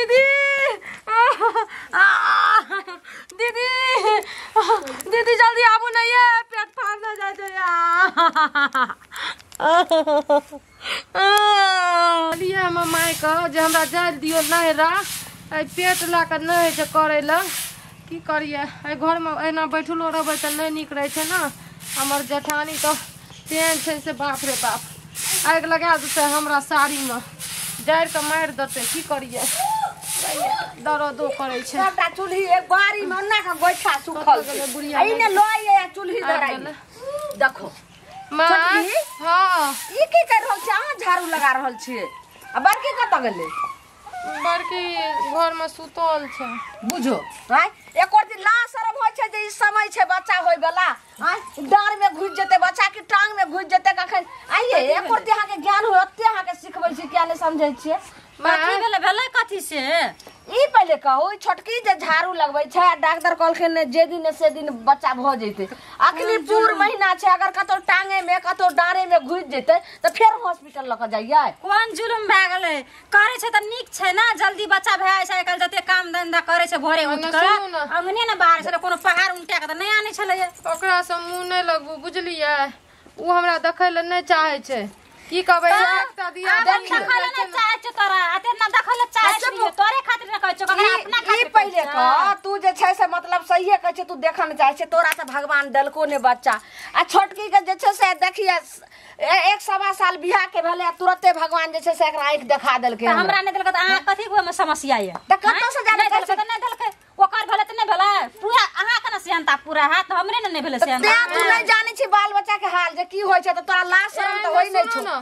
दीदी दीदी दीदी जल्दी आबू नहीं है पेट फाड़ ना जाए लिए हमर माय के जे हमरा जाय दियो नहरा एहि पेट लए कऽ नहि होइ छै करै लए की करियै एहि घरमे एना बैठलो रहबै तऽ नहि नीक रहै छै ने। हमर जेठानी तऽ तेहन छै से बाप रे बाप आगि लगा देतै हमरा साड़ीमे जरि कऽ मारि देतै। की करियै दर्दो करै छै। सबटा चूल्ही एक बारी में ओना के गोइठा सुखल छै बुढ़िया एहि ने लय चूल्ही धराई देखो माँ। हां ई की कर रहल छी अहाँ? झाड़ू लगा रहल छी। आ बड़की कतऽ गेलै? बड़की घर में सुतल छै। बुझो आय एको दिन लाज शरम होइ छै जे ई समय छै बच्चा होय वाला। आय डाँर में घुसि जेतै बच्चा के टांग में घुसि जेतै कखन। आइये एको दिन अहाँके ज्ञान होय ओते अहाँके सिखबै छी किया नहि समझै छियै? कथी भेलै भेलै कथी से ई पहिले कहू। ई छोटकी जे झाड़ू लगबै छै आ डॉक्टर कहलखिन जे दिन से दिन बच्चा भऽ जेतै। अखनी पूर महीना छै, अगर कतौ टांगे में कतौ डाँरे में घुसि जेतै तऽ फेर हॉस्पिटल लऽ कऽ जाइयै। कोन जुलुम भए गेलै? करै छै तऽ नीक छै ने, जल्दी बच्चा भए जाइ छै। आइ काल्हि जते काम धंधा करै छै भोरे उठि कऽ अंगने ने बाहर छलै, कोनो पहाड़ उनटा कऽ तऽ नहि आनै छलैया। ओकरासँ मुँह नहि लगबू बुझलियै, ओ हमरा देखै लए नहि चाहै छै। की कहबै एकटा दिया देखै लए नहि चाहै छै तोरा, एते ना देखै लए चाहै छै तोरे खातिर ने कहै छौ, अपना खातिर। ई पहिले कह तू जे छै से मतलब सहिए कहै छै, तू देखऽ नहि चाहै छै, तोरा से भगवान देलको ने बच्चा। आ छोटकी के जे छै से देखिए 1.25 साल बियाह के भेलै तुरते भगवान जे छै से एकरा आँखि देखा देलकै। हमरा नहि देलकै तऽ अहाँ कथी ओहिमे समस्या यऽ? तऽ कतऽ से जाने देलकै तऽ नहि देलकै, ओकर भेलै तऽ नहि भेलै, पूरा अहाँ के ने सेहनता पूरा हैत, हमरे ने नहि भेलै सेहनता। तें तू नहि जानै छी बाल बच्चा के हाल जे की होइ छै, तऽ तोरा लाज शरम तऽ होइ नहि छौ।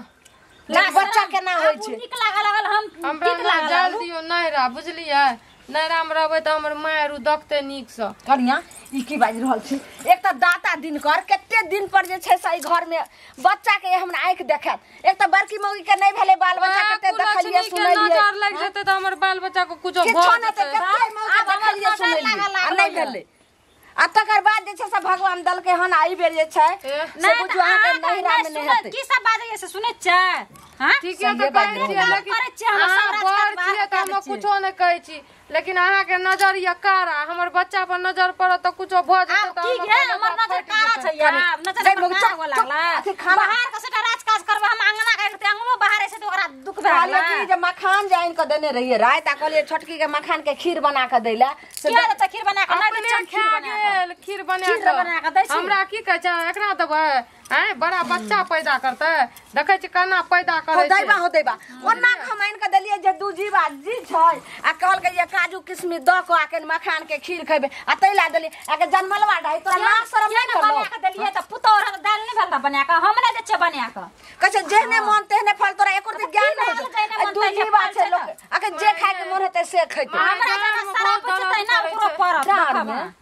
बच्चा केना होइ छै? नीक लागऽ लागल हम हमरा जाय दियौ नैहरा बुझलियै, नैहरामे रहबै तऽ हमर माय आरू देखतै नीकसँ। कनिया ई की बाजि रहल छी? एक तऽ दाता दिनकर कते दिन पर जे छै से एहि घर में बच्चा के हमरा आँखि देखायत। एक तऽ बड़की मौगी के नहि भेलै बाल बच्चा, कते देखलियै सुनलियै, नजर लागि जेतै तऽ हमर बाल बच्चा के कुछो भऽ जेतै। कते मौगी देखलियै सुनलियै आ नहि भेलै। आ तकर बाद जे छै से भगवान देलकै हन एहि बेर जे छै से बुझू अहाँके नैहरा में नहि हेतै। की सब बाजैया से सुनै छियै? हां ठीके तऽ कहै छियै, लेकिन अहाँ बड़ छियै तऽ हम कुछो नहि कहै छी, लेकिन अहाँके नजर यऽ कारा, हमर बच्चा पर नजर पड़त तऽ कुछो भऽ जेतै। तऽ की है हमर नजर कारा छै यार, नजर कारा हुआ लागला। बाहर के सेटा राज काज करबै हम अंगना के तऽ अंगनो बाहर छै तऽ ओकरा दुख भए गेलै। कहलियै कि जे मखान जे आनि कऽ देने रहियै राति, आ कहलियै छोटकी के मखान के खीर बना कऽ दै लए, से किया देतै खीर बना कऽ? नहि दै खा गेल खीर बना कऽ दै छी। हमरा की कहै छै एकरा देबै? आँय बड़ा बच्चा पैदा करतै, देखै छी केना पैदा करै छै। हो दैबा ओना हम आनि कऽ देलियै जे दू जीवा जी छै, आ कहलकै जे काजू किशमिश दऽ कऽ आ कनि मखान के खीर खेबै, आ ताहि लए देलियै। आ के जनमलवा ढाई तोरा लाज शरम नहि करलौ? बना कऽ देलियै तऽ पुतोह रहत दालि नहि भेल बना कऽ, हम नहि दै छियै बना कऽ। कहै छै जेहने मन तेहने फल, तोरा एको रत्ती ज्ञान नहि होइ छै। दू जीवा छै लोक, आ के जे खाय के मन हेतै से खेतै। हमरा जेना शराब छै तहिना ओकरो पड़त।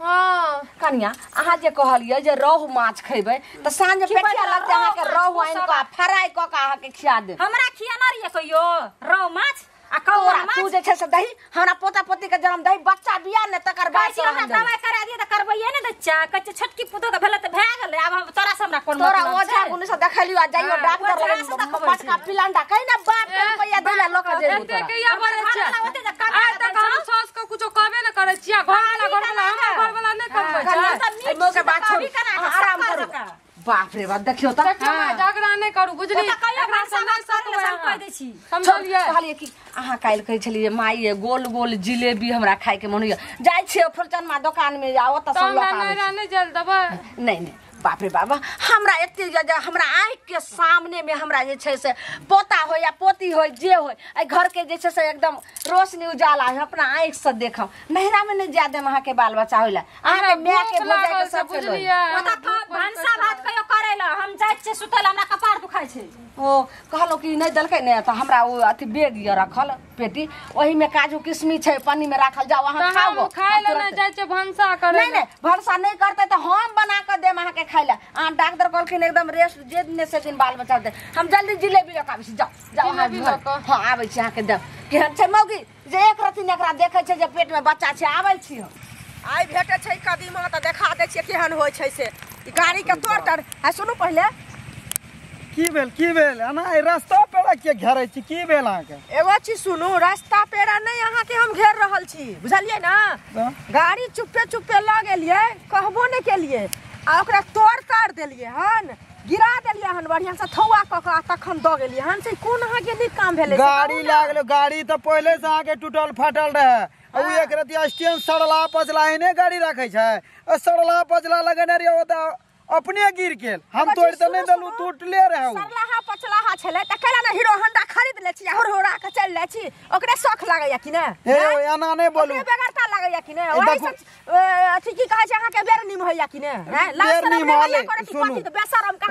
हां कनिया अहाँ जे कहलियै जे रोहु माछ खेबै तऽ साँझ पेठिया लगतै अहाँके रोहु आनि कऽ फ्राई कऽ कऽ अहाँके खिया देब। हमरा खियाना रहियै कहियो रोहु माछ आ कौआ माछ? तू जे छै से दही हमरा पोता पोती के जन्म दही, बच्चा बियाह ने तकर बाद हमरा दवाइ करा दियै तऽ करबैये ने दै छियै। कहै छै छोटकी पुतोह के भेलै तऽ भए गेलै, आब हम तोरा से हमरा कोन तोरा ओझा गुण से देखलियो आ जाइयो डॉक्टर लग मटका पिलांडा कहि ना बाप के रुपैया दै ला लऽ कऽ जइबो। एते कहिया बजै छै? आइ तक हम सास के कुछो कहबे ने करै छियै। घर वाला हमर घर वाला नहि कमबै छै। एहि मौके बात छोड़ू, आराम करू। बाप रे बाप देखियौ तऽ झगड़ा नहि करू बुझली, एकरा से नहि सकबै हम कहि दै छी। समझलियै? कहलियै कि अहाँ काल्हि कहै छलियै माय गोल गोल जिलेबी हमरा खायके मन होइया, जाइ छियै फुलचनमा दोकानमे आ ओतऽ सँ लऽ कऽ आबै छी। नहि जल देबै? नहि नहि बाप रे बाबा हमरा एते जे हमरा आँखि के सामने में हमरा जे छै से पोता होय या पोती होय जे होय, एहि घर के जे छै से एकदम रोशनी उजाला है, अपना आँखि से देखब। नैहरा में नहि जाय देब अहाँके बाल बच्चा होय लए, अहाँके माय के भौजाई के सब भनसा भात कहियो करै लए हम जाइ छियै सुतै लए, हमरा कपार दुखाइ छै। ओ कहलहुँ कि नहि देलकै ने तऽ हमरा ओ अथी बैग यऽ रखल पेटी, ओहिमे काजू किशमिश छै पन्नी में राखल, जाउ अहाँ खाउ। खाय लए नहि जाइ छियै भनसा करै? नहि नहि भनसा नहि करतै तऽ हम बना कऽ देब अहाँके खाय लए। अहाँ डॉक्टर कहलखिन एकदम रेस्ट जे दिन से दिन बाल बच्चा दे। हम जल्दी जिलेबी लऽ कऽ आबै छी, जाउ जाउ अहाँ। हँ आबै छी अहाँके देब। केहन छै मौगी जे एक रत्ती ने एकरा देखै छै जे पेट में बच्चा छै। आबै छी हम। आइ भेटै छै कदीमा तऽ देखा दै छियै केहन होइ छै से। ई गाड़ी के तोड़ तर आ सुनू पहिले की भेल की भेल एना रास्ता पेड़ा के घेरै छी की भेल अहाँके? एगो चीज सुनू, रास्ता पेड़ा नहि अहाँके हम घेर रहल छी, बुझलियै ना? गाड़ी चुप्पे चुप्पे लऽ गेलियै, कहबो नहि केलियै आ ओकरा तोड़ ताड़ देलियै हन, गिरा देलियै हन बढ़िआँ से थौआ कऽ कऽ, तखन दऽ गेलियै हन। से कोन अहाँके नीक काम भेलै? गाड़ी लागल, गाड़ी तऽ पहिले से अहाँके टूटल फाटल रहै। आ उ एक रतिया स्टैंड सड़ला पचला एहने गाड़ी रखै छै, आ सड़ला पचला लगेने रहियै ओतऽ अपने गिर गेल। हम तोड़ तऽ नहि देलहुँ, टूटले रहै। सड़लाहा पचलाहा छलै तऽ कैला ने हीरो होंडा खरीद लै छी, हुर हुरा के चलि जाइ छी, ओकरे शौख लागैया कि ने? हे एना नहि बोलू, ओकरे बेगरता लागैया कि ने? ओहि सब अथी की कहै छै अहाँके बेरनीम होइया कि ने? बेरनीम होले। सुनू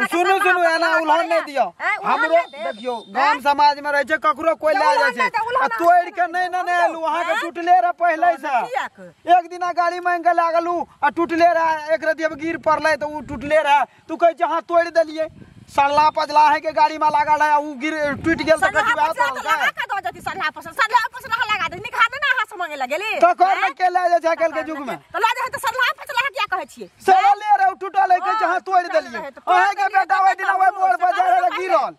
सुनू सुनू, एना उलहन नहि दियौ। हमरो देखियौ गाम समाज में रहै छै, ककरो कोइ लए जाइ छै आ तोड़ि के नहि ने एलहुँ, अहाँके टूटले रहै पहिले से। एक दिना गाड़ी मांगि के लागलहुँ आ टूटले रहै, एक रति गिर पड़लै तऽ ओ टूटले रहै। तू कहै छै अहाँ तोड़ि देलियै, सड़ला पचला है के गाड़ी में लागल है, उ गिर टूट गेल तऽ कथी बात लगा के दऽ जती। सड़ला पचला सड़ला पचला लगा दे, निखा ने अहाँ से मांगे लगेली ककर ने के लए जाइ छै आइ काल्हि के युग में? तऽ लऽ जाइ तऽ सड़ला पचला किया कहै छियै? सड़ले रहै, टूटल है, कहै छै अहाँ तोड़ि देलियै। अहाँ के बेटा ओहि दिना ओहि मोड़ पर जाइ रहै गिरल,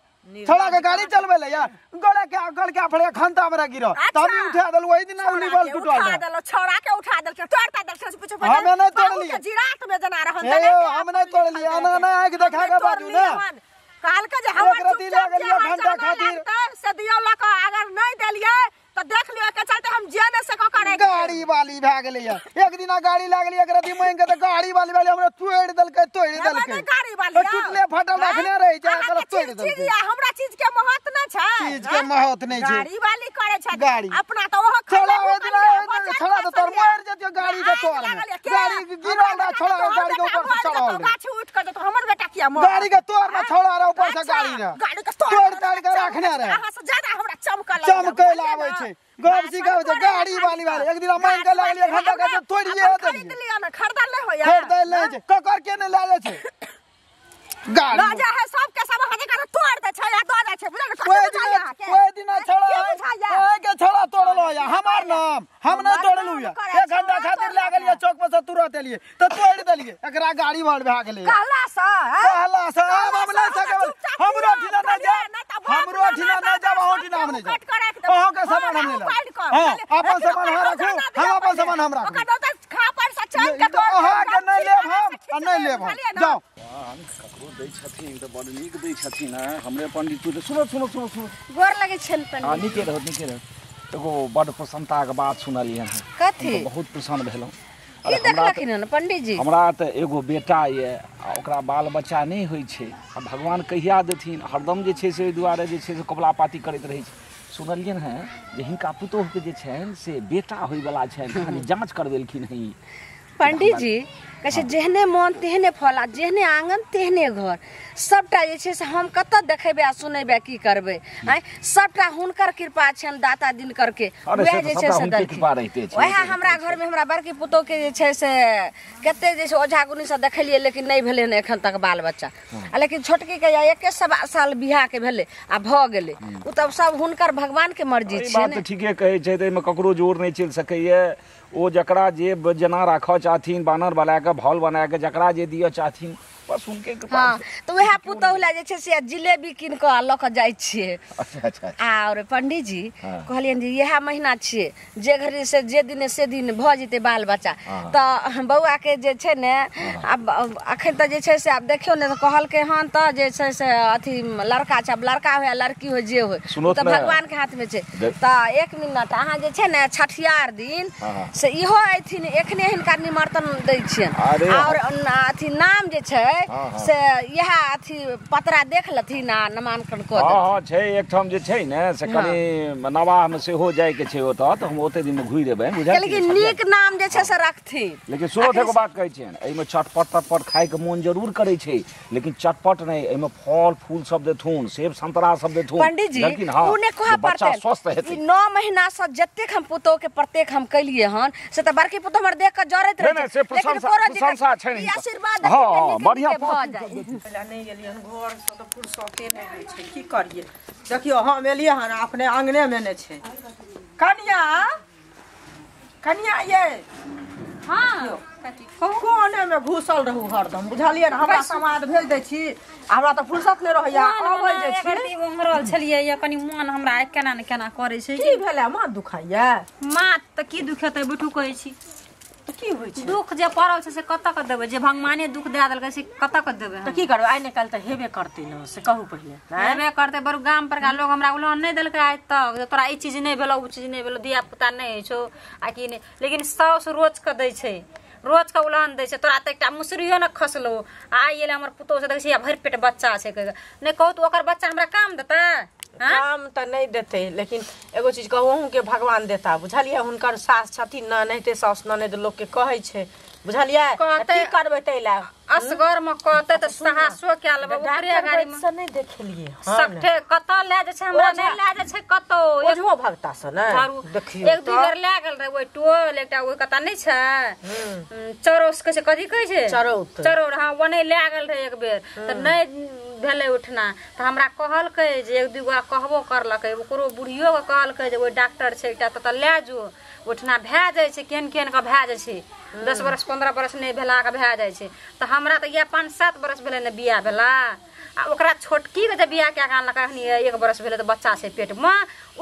छड़ा के गाड़ी चलबै ले यार, गड़े के गड़ के फड़े खंता में गिरल, तब हम उठा देलु ओहि दिना उ निबल टूटल उठा देलु, छौड़ा के उठा देलकै, तोड़ता देलकै पूछो पर। हम नहि तोड़लियै, जिरात में जना रहल हे, हम नहि तोड़लियै। एना नहि आँखि देखा के बाजू ने। कहलकै जे हमर चुपचाप घंटा खातिर से दियौ लऽ कऽ, अगर नहि देलियै तऽ देख लियौ के चलते हम जे नहि से कऽ करे। गाड़ी वाली भए गेलै एक दिना गाड़ी लागली, एक रति मांगि के तऽ गाड़ी वाली वाली हमरा तोड़ि देलकै, तोड़ि देलकै। गाड़ी वाली टूटले फाटल रखने रहै छै, एकरा तोड़ि देलकै। हमरा चीज के महत्व नहि छै, चीज के महत्व नहि छै, गाड़ी वाली करे छै अपना तऽ ओहो छड़ा ओहि दिना छड़ा तऽ तोर मरि जेतियौ गाड़ी के तोड़ में, गाड़ी गिरल रह छड़ा गाड़ी के ऊपर से चढ़ल, गाछी उठि कऽ जेतौ हमर बेटा किया मर, गाड़ी के तोड़ में छड़ा रह ऊपर से गाड़ी रह, गाड़ी के तोड़ ताड़ के रखने रहे। अहाँ से ज्यादा हमरा चमकल चमकै आबै छै, गप सिखाबै छै गाड़ी वाली वाली। एक दिना मांगि के लागलियै घंटा के तोड़िए खरीद लिअ ने, खरीदल नहि होइया, खरीदल नहि छै, ककर के नहि लए जाइ छै गाड़ी, लऽ जाइ है सबके सब, अहाँ जकरा तोड़ दै छै या दऽ दै छै, बुझल ओहि दिना छड़ा ओहि के छड़ा तोड़लो या हमार नाम हम नहि तोड़लहुँ या, एक घंटा खातिर लए गेलियै चौक पर से तुरंत एलियै तऽ तोड़ि देलियै, एकरा गाड़ी भर भए गेलै। कहला से कहला से हम नहि सकबै, हमरो ठिना नहि जायब, हमरो ठिना नहि जायब, अहूँ ठिना हम नहि जायब, अहाँके सामान हम नहि लेब। हँ अपन सामान अहाँ राखू, हम अपन सामान हम राखू, अहाँके नहि लेब हम आ नहि लेब हम, जाउ। ककरो दै छथिन तऽ बड़ नीक दै छथिन। हमरे पंडित सुनो सुनो सुनो सुनो, गोर लगै छनि पंडित। हँ नीके रहत नीके रहत। एगो बड़ प्रसन्नताके बात सुनलियै हँ। कथी? बहुत प्रसन्न भेलहुँ। की देखलखिन हन पंडित जी? हमरा तऽ एगो बेटा यऽ आ ओकरा बाल बच्चा नहि होइ छै, आ भगवान कहिया देथिन, हरदम जे छै से ओहि दुआरे जे छै से कबला पाती करैत रहै छै। सुनलियनि हँ जे हिनका पुतोहुके जे छनि से बेटा होइवला छनि, खाली जाँच करबेलखिन हँ ई पंडित जी। कहै छै जेहने मन तेहने फल आ जेहने आँगन तेहने घर, सबटा जे छै से हम कतऽ देखेबै आ सुनेबै की करबै, आँय सबटा हुनकर कृपा छनि दाता दिनकर के, वएह जे छै से देलखिन। वएह हमरा घरमे हमरा बड़की पुतोहके जे छै से कते जे छै ओझा गुनीसँ देखेलियै लेकिन नहि भेलै हन एखन तक बाल बच्चा, आ लेकिन छोटकीके 1.25 साल बियाहके भेलै आ भऽ गेलै। ओ तऽ सब हुनकर भगवानके मर्जी छै ने। ठीके कहै छै, एहिमे ककरो जोर नहि चलि सकैए। ओ जकरा जे जेना राखऽ चाहथिन, बानर बनाकऽ भल बनाकऽ जकरा जे दिअ चाहथिन, बस हुनके कृपा। हँ तऽ वएह पुतोहु लए जे छै से जिलेबी कीन कऽ लऽ कऽ जाइ छियै। अच्छा अच्छा। आओर पंडित जी कहलियनि जे इएह महीना छियै, जे घड़ी से जे दिन से दिन भऽ जेतै बाल बच्चा। तऽ बौआके जे छै ने आब अखन तऽ जे छै से आब देखियौ ने, कहलकै हन तऽ जे छै से अथी लड़का छै, आब लड़का होइ लड़की होइ जे होइ तऽ भगवानके हाथमे छै। तऽ 1 मिनट अहाँ जे छै ने छठियार दिन से इहो अयथिन, एखने हिनका निमंत्रण दै छियनि। आओर अथी नाम जे छै से इएह अथी पतरा देख लथिन आ नामांकन कऽ देथिन। हँ छै एकठाम जे छै ने से कनि नवाहमे सेहो जाइके छै ओतऽ, तऽ हम ओते दिनमे घुरि एबै, बुझलियै? लेकिन नीक नाम जे छै से रखथिन। लेकिन सुनू एगो बात कहै छियनि, एहिमे चटपट तटपट खाइके मोन जरूर करै छै, लेकिन चटपट नहि, एहिमे फल फूल सब देथुन, सेब संतरा सब देथुन। पंडित जी ओ नहि कहऽ बच्चा स्वस्थ हेतै। 9 महीनासँ जतेक हम पुतोहके प्रत्येक हम केलियै हन से तऽ बड़की पुतोह हमर देख कऽ जरैत रहै छै, लेकिन प्रशंसा छै। आशीर्वाद हँ बढ़िआँ भऽ जाइ। नहि गेलियै हन घरसँ तऽ फुर्सते नहि होइ छै, की करियै। देखियौ हम एलियै हन अपने आँगनेमे नहि छै। कनिया कनिया ये हां कोने में घुसल रहू हरदम बुझलियै ने हमरा समाद भेज दै छी हमरा तऽ फुर्सत नहि रहैया अबै जे छी उमरल छलियै या कनी मन हमरा केना ने केना करै छै की भेलै माथ दुखाइया माथ तऽ की दुखेतै बैठू कहै छी तऽ की होइ छै दुख जे पड़ल छै से कतऽ के देबै जे भगवाने दुख दए देलकै से कतऽ के देबै तऽ की करबै आइ ने काल्हि तऽ हेबे करतै ने से कहू पहिले हेबे करतै बड़ गाम पर का लोग हमरा उलहन नहि देलकै आइ तक जे तोरा ई चीज नहि भेलौ ओ चीज नहि भेलौ धिया पुता नहि होइ छौ आ की नहि लेकिन साउस रोज के दै छै रोज के उलहन दै छै तोरा तऽ एकटा मुसरियो ने खसलो आइ एलै हमर पुतोहु से देखै छियै भरि पेट बच्चा छै नहि कहू तऽ ओकर बच्चा हमरा काम देतै काम तऽ नहि देतै लेकिन एगो चीज कहू अहूँके भगवान देता बुझलियै हुनकर सास छथिन ने नहिते साउस ननैद लोकके कहै छै बुझलियै की करबै ताहि लए असगर मे कहतै तऽ साहसो कए लेबै ओकरे गाड़ी मे से नहि देखेलियै सठे कतऽ लए जाइ छै हमरा नहि लए जाइ छै कतौ ओझो भगता से ने देखियौ एक दू बेर लए गेल रहै ओहि टोल एकटा ओहि कतऽ नहि छै चौरस कहै छै कथी कहै छै चरौत चरौर हँ ओने लए गेल रहै एक बेर तऽ नहि भेलै उठना तऽ हमरा कहलकै जे एक दू गो कहबो करलकै ओकरो बुढ़ियोके कहलकै जे ओहि डॉक्टर छै एकटा ततऽ लए जो उठना भए जाइ छै केहन केहन के भए जाइ छै 10 बरस 15 बरस नहि भेलाके भए जाइ छै तऽ हमरा तऽ इएह 5-7 बरस भेलै ने बियाह भेला आ ओकरा छोटकी के जे बियाह कए कऽ आनलकै अखनी 1 बरस भेलै तऽ बच्चा छै पेटमे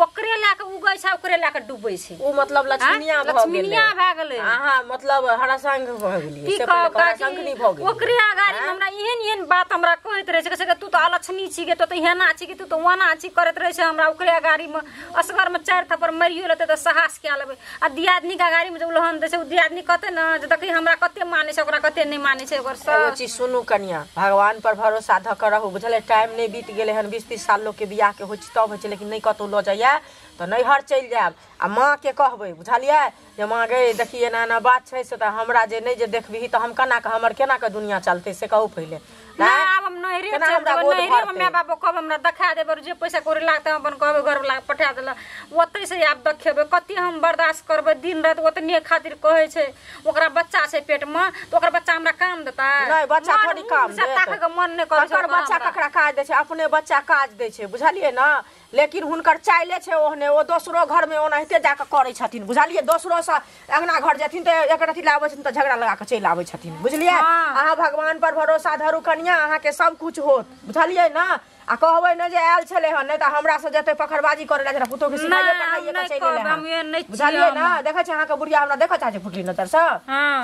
ओकरे लए कऽ उगै छै ओकरे लए कऽ डूबै छै ओ मतलब लक्ष्मीनिया भऽ गेलै लक्ष्मीनिया भए गेलै अहाँ मतलब हरासंख भऽ गेलियै से पहिले हरासंखनी भऽ गेलियै ओकरे अगाड़ी हमरा एहन एहन बात हमरा कहैत रहै छै कहै छै तू तऽ अलक्ष्मी छी गे तू तऽ एना छी गे तू तऽ ओना छी करैत रहै छै हमरा ओकरे अगाड़ीमे असगरमे 4 थप्पड़ मारियो लेतै तऽ साहस कए लेबै आ दियादनीके अगाड़ीमे जे उलहन दै छै ओ दियादनी कहतै ने जे देखी हमरा कते मानै छै ओकरा कते नहि मानै छै ओकर एगो सब चीज सुनू कनिया भगवान पर भरोसा धऽ कऽ रहू बुझलियै टाइम नहि बीत गेलै हन 20-30 साल लोकके बियाहके होइ छै तब होइ छै लेकिन नहि कतहु लऽ जाइया तऽ नैहर चलि जायब आ माँके कहबै बुझलियै जे माँ गे देखी एना एना बात छै से तऽ हमरा जे नहि जे देखबिही तऽ हम केना कऽ हमर केना कऽ दुनिया चलतै से कहू पहिले नहि आब हम नैहरे केना चलि हमरा जेबै गोद नैहरेमे भरतै? माय बाप कहब हमरा देखा देबै जे पैसा कौड़ी लागतै हम अपन कहबै घरवला के पठा देलक ओतै से आब देखेबै कते हम बर्दाश्त करबै दिन राति ओतने खातिर कहै छै ओकरा बच्चा छै पेटमे तऽ ओकर बच्चा हमरा काम देतै नहि बच्चा थोड़ी काम देत ताकैके मन नहि करै छै ककर बच्चा ककरा काज दै छै अपने बच्चा काज दै छै बुझलियै ने लेकिन हुनकर चाइले छै ओहने ओ दोसरो घरमे ओनाहिते जाकऽ करै छथिन बुझलियै दोसरोसँ अंगना घर जेथिन तऽ एक रत्ती लाबै छथिन तऽ झगड़ा लगा कऽ चलि आबै छथिन बुझलियै अहाँ भगवान पर भरोसा धरू कनिया अहाँके सब कुछ होत बुझलियै ने आ कहबै ने जे आयल छलै हन नहि तऽ हमरा से जेतै पखरबाजी करै लए जेना पुतोहु के सिखाइए पढ़ाइए कऽ चलि एलै हन बुझलियै ने देखै छियै अहाँके बुढ़िया हमरा देखऽ चाहै छै फुटली नजरसँ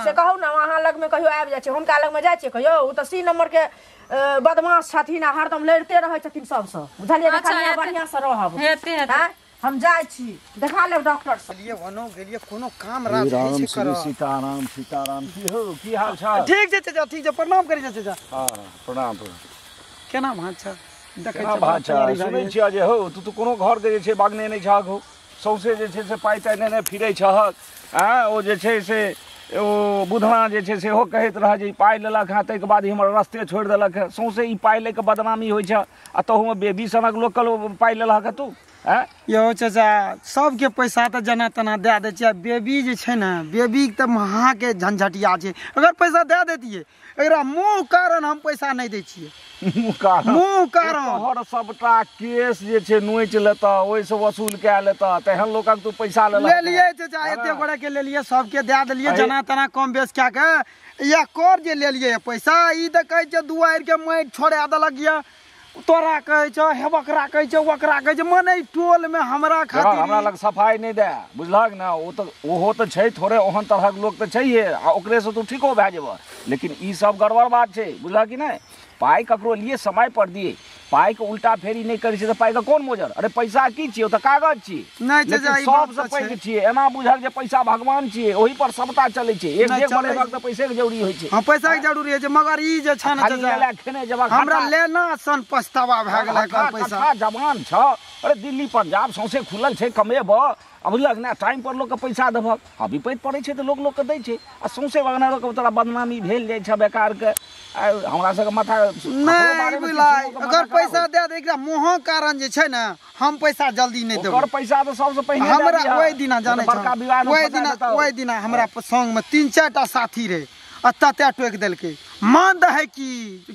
से कहू ने अहाँ लगमे कहियो आबि जाइ छै हुनका लगमे जाइ छियै कहियो ओ तऽ सी नम्बरके बदमाश छथिन आ हरदम लड़िते रहै छथिन सबसँ बुझलियै ने कनिया बढ़िआँ से रहब हम जाइ छी देखा लेब डॉक्टर से गेलियै ओनो गेलियै कोनो काम राज राम श्री सीताराम सीताराम की हो की हाल छै ठीक छै चाचा ठीक छै प्रणाम करै छै चाचा हां प्रणाम प्रणाम केना भात छै देखै छी भात छै सुनै छियै जे हो तू तऽ कोनो घर के जे छै बागने नहि छहक हो सौंसे जे छै से पाइ ताइ नेने फिरै छहक आँय ओ जे छै से ओ बुधना जे छै सेहो कहैत रहए जे ई पाइ लेलक हँ ताहिके बाद ई हमर रस्ते छोड़ि देलक हँ सौंसे ई पाइ लऽ कऽ बदनामी होइ छै आ तहूमे बेबी सनक लोकके पाइ लेलक हँ तू आँय यौ चाचा सबके पैसा तऽ जेना तेना दए दै छियै आ बेबी जे छै ने बेबीके तऽ महाके झंझटिया छै अगर पैसा दए दैतियै एकरा मुँह कारण हम पैसा नहि दै छियै मुँह कारण तोहर सबटा केस जे छै नोचि लेतऽ ओहिसँ वसूल कए लेतऽ तेहन लोकक तू पैसा लेलक लेलियै चाचा एते गोटे के लेलियै सबके दए देलियै जेना तेना कम बेस कए कऽ या कर जे लेलियै पैसा ई तऽ कहै छै दुआरि के माटि छोड़ा देलक यऽ तोरा कहै छौ हेबकरा कहै छौ ओकरा कहै छै मने टोल मे हमरा खातिर हमरा लग सफाइ नहि दए बुझलक ने ओ तऽ ओहो तऽ छै थोड़े ओहन तरहक लोक तऽ छैहे आ ओकरेसँ तू ठीको भए जेबह लेकिन ई सब गड़बड़ बात छै बुझलक कि नहि पाइ ककरो लिए समय पर दिए पाइ के उल्टा फेरी नहि करै छै तऽ पाइ के कोन मोजर अरे पैसा की छियै ओ तऽ कागज छियै नहि चाचा ई बात सबसँ पैघ छियै एना बुझल जे पैसा भगवान छियै ओहि पर सबटा चलै छै एक डेग बढ़ेबाक तऽ पैसे के जरूरी होइ छै हँ पैसा के जरूरी होइ छै मगर ई जे छै ने चाचा खेने जेबाक हमरा लेना सन पछतावा भए गेलै एकर पैसा जवान छ अरे दिल्ली पंजाब सौंसे खुलल छै कमेबह आ बुझलक ने टाइम पर लोकके पैसा देबहक आ विपैत पड़ै छै तऽ लोक लोकके दै छै आ सौंसे बगना लोकके तोरा बदनामी भेल जाइ छै बेकारके हमरा सबके माथा नहि बुझलै अगर पैसा दए दे एकरा मोहक कारण जे छै ने हम पैसा जल्दी नहि देबै ओकर पैसा तऽ सबसँ पहिने हमरा ओहि दिना जानै छै ओहि दिना हमरा संगमे 3-4 टा साथी रहै आ तते टोकि देलकै मान दहै की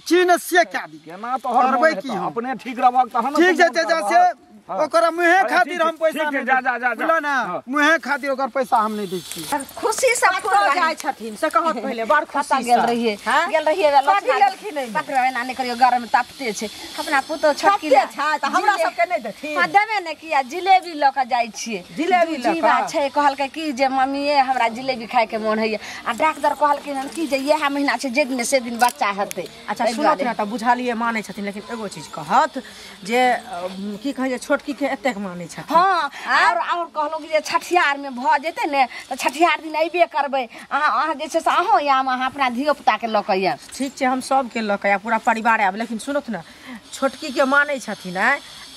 चीन से कए दी केना तोहर करबै की हम अपने ठीक रहबहक तहन ठीक छै चाचा से ओकरा मुहे खातिर हम पैसा नहीं जा जा जा बुझलो ना मुहे खातिर ओकर पैसा हम नहीं दै छियै। खुशी से कतौ जाइ छथिन से कहत पहिले बड़ खुशी गेल रहिए गेल रहिए पकड़ो एना नहि करियो गरम तापते छै अपना पुतोह छोटकी छै त हमरा सबके नहि देथिन। हां देबे ने किया जिलेबी ल के जाइ छियै जिलेबी ल के छै कहलकै कि जे मम्मी हमरा जिलेबी खाय के मोन होइए आ डॉक्टर कहलखिन हन कि जे इएह महीना छै जे दिन से दिन बच्चा हेतै। अच्छा सुनत ना त बुझलिए मानै छथिन लेकिन एगो चीज कहत जे की कहै जे छोटकी के एतेक मानै छथिन। हां और कहलहुँ कि जे छठियार में भ जेतै ने त छठियार दिन अइबे करबै अहाँ अहाँ जे छै से अहूँ आयब अहाँ अपना धियो पुता के लऽ के आयब। ठीक छै हम सबके लऽ के आयब पूरा परिवार आयब लेकिन सुनत ना छोटकी के मानै छथिन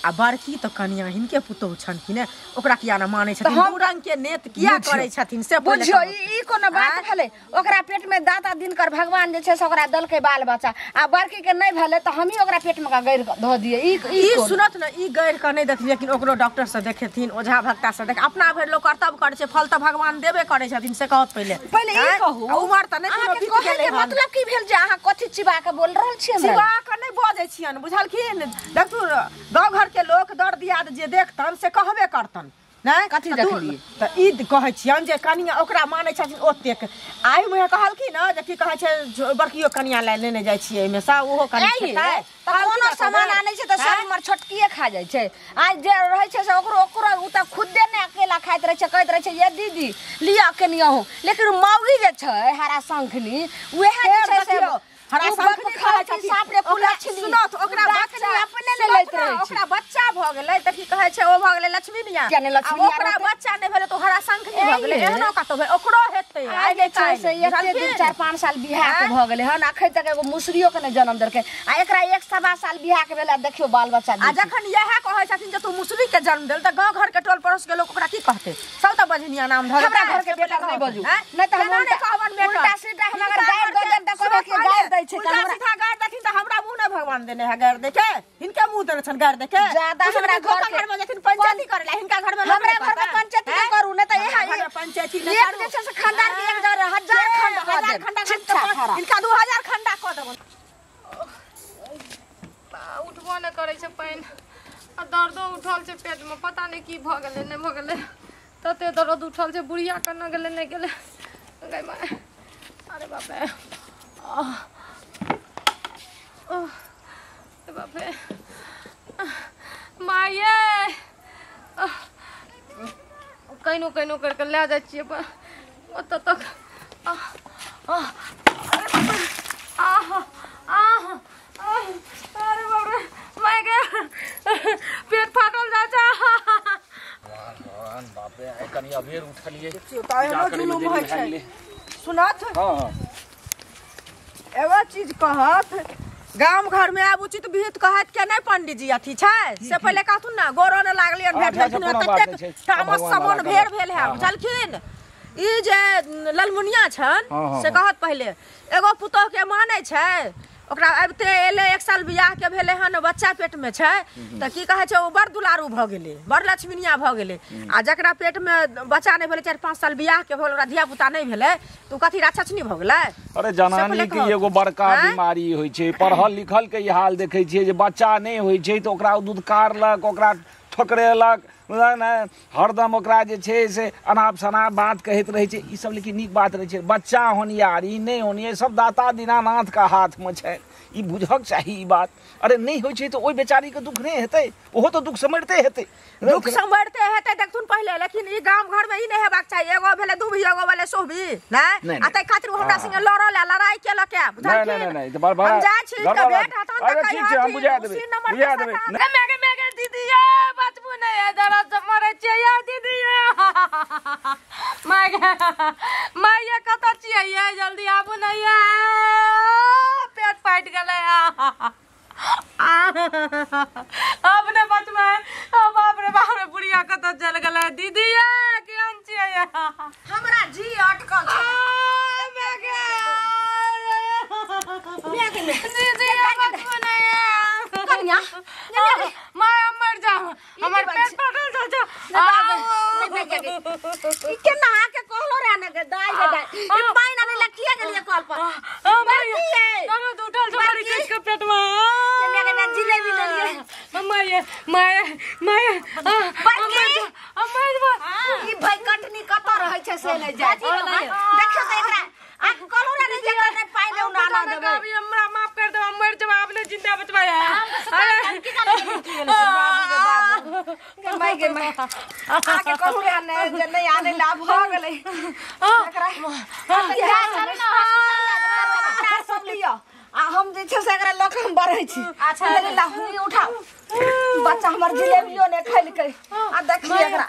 आ बड़की तो कनिया हिनके पुतोह छन कि ने ओकरा किया ना मानै छथिन दू रंग के नेत किया करै छथिन से बुझियो ई कोनो बात भेलै ओकरा पेट में दाता दिनकर भगवान जे छै से ओकरा दलकै बाल बच्चा आ बड़की के नहीं भेलै त हमही ओकरा पेट में गैर धऽ दियै। ई सुनत न ई गैर के नहीं देखथिन लेकिन ओकरो डॉक्टर से देखेथिन ओझा भक्ता से देख अपना भरि लोक कर्तव्य करै छै फल त भगवान देबे करै छथिन से कहत पहिले पहिले ई कहू उमर त नहीं कोनो बीत गेलै। मतलब की भेल जे अहाँ कथि चिबा के बोल रहल छियै? चिबा के नहीं बजै छियन बुझलखिन देखू गाँव घर के लोक दर दियाद जे देखतन से कहबे करतन नहीं कथी देखलियै त ई कहै छियन जे कनिया ओकरा मानै छथिन ओतेक आइ मुहे कहलखिन न जे की कहै छै बड़कियो कनिया लए लेने जाइ छियै एहिमे सँ ओहो कनि खेतै त कोनो सामान आनै छै त सब हमर छोटकिए खा जाइ छै आ जे रहै छै से ओकरो ओकरो उ त खुदे ने अकेला खाइत रहै छै कहैत रहै छै ये दीदी लिअ कनि अहूँ लेकिन मौगी जे छै हरा शंखनी उएह जे छै से हरा शंखनी खाइ छथिन साफ रे कुलक्षणी सुनत ओकरा बच्चा अपने ने लैत रहै छै ओकरा बच्चा भ गेलै त की कहै छै ओ भ गेलै लक्ष्मीनिया किया ने लक्ष्मीनिया ओकरा बच्चा नै भेलै त हरा शंखनी भ गेलै एहनो कतौ भेल ओकरो हेतै आइ जे छै से एक दिन 4 5 साल बियाह के भ गेलै हन अखन तक एगो मुसरियो के नै जन्म देलकै आ एकरा 1.25 साल बियाह के भेलै देखियो बाल बच्चा। आ जखन इएह कहै छथिन जे तू मुसरी के जन्म देल त गांव घर के टोल पड़ोस के लोक ओकरा की कहतै सब त बजनिया नाम धर हमरा घर के बेटा नै बजू नै त हम उल्टा सीधा हम अगर गाइड दऽ देब त कहबै कि गाइड दै छै उल्टा सीधा गाइड देथिन त हमरा मुंह नै भगवान देने है गाइड देके हिनके मुंह देने छन गाइड देके ज्यादा हमरा घर के घर में जेथिन पंचायती करे ला हिनका घर में हमरा घर में पंचायती नै करू नै त इहा पंचायती नै करू जे छै से खानदान के एक हजार खंड हजार खंडा हिनका 2000 खंडा क देबन। उठबो नै करै छै पानि आ दर्दो उठल छै पेट में पता नै की भ गेलै नै भ गेलै तते दर्द उठल छै बुढ़िया कना गेलै नै गेलै गै माय अरे बाप रे अरे बाप रे माये कइनो कइनो करके ले जाइ छियै पर ओतऽ तक आह आह अरे बाप रे my गे पेट फाटल जाइ छै। बाप रे आइ कनि अबेर उठलियै एहनो जुलुम होइ छै सुनत। हां एगो चीज कहत गाम घर में आब उचित विहित कहत के नहीं पंडित जी अथी छै से पहिले कहथुन ना गोरो ने लागलियन भेट भेलखिन ततेक तामस समन भेर भेल है बुझलखिन। ई जे ललमुनिया छन से कहत पहिले एगो पुतोह के मानै छै ओकरा आबिते एलै 1 साल बियाह के भेलै हन बच्चा पेट में छै त की कहै छै ओ बड़ दुलारू भ गेलै बड़ लक्ष्मीनिया भ गेलै आ जकरा पेट में बच्चा नहीं भेलै 4-5 साल बियाह के भेल ओकरा धिया पुता नहीं भेलै त उ कथी राक्षसनी भ गेलै। अरे जनानी के एगो बड़का बीमारी होइ छै पढ़ल लिखल के ई हाल देखै छियै जे बच्चा नहीं होइ छै त ओकरा दुधकारलक ओकरा ठोकरेलक हरदम ओकरा जे छै से अनाप शनाप बात कहैत रहै छै ई सब लेकिन नीक बात रहै छै बच्चा होनियार ई नहि होनियार सब दाता दीनानाथ के हाथ में छै ई बुझक चाही ई बात। अरे नहीं होइ छै तऽ ओहि बेचारी के दुख नहीं हेतै ओहो तऽ दुख सम्हरिते हेतै दुख सम्हरिते हेतै देखथुन पहिले लेकिन ई गाम घर में ई नहीं हेबाक चाही एगो भेलै दू भी एगो भेलै सो भी नहीं आ तै खातिर हमरा संगे लड़ल आ लड़ाई केलक के बुझलखिन। नहीं नहीं नहीं बड़ हम जाइ छी त भेट हतन त अरे ठीक छै हम बुझा देबै बुझा देबै। मेगे मेगे दीदी ये बचबू नहीं है दर्द से मरै छियै ये दीदी ये my गे my ये कतऽ छियै ये जल्दी आबू ने ये पेट फाटि गेलै अब ने बचबै बाप रे बुढ़िया कतऽ चलि गेलै दीदी ये केहन छियै ये हमरा जी अटकल छै मेगे दीदी ये बचबू नहीं कनिया my हम मर जाब हमर पेट फाटल जाइ छै। ई केना के कहलो रे ने गे दाइ गे दाइ ई पानि आनै ला किया गेलियै कल पर बड़की है दर्द उठल छै बड़ी किछ के पेट में मेगे ने जिलेबी लेलियै माय माय माय ई भाई कटनी कत रहै छै से नै जाय। देखियौ त एकरा आ कहलु ने जे एकरा नै पाइ देउ ना ना देबै। अभी हमरा माफ कर देब, हम मर जब आप ने जिंदा बचवाया है। बाबू गे माय गे माय, आके कहलु ने जे नै आनै ला भ गेलै। एकरा सब लिअ आ हम जे छै से एकरा लऽ कऽ हम बढ़ै छी। अच्छा ला उठा, बच्चा हमर जिलेबियो ने खैलकै। आ देखिए एकरा।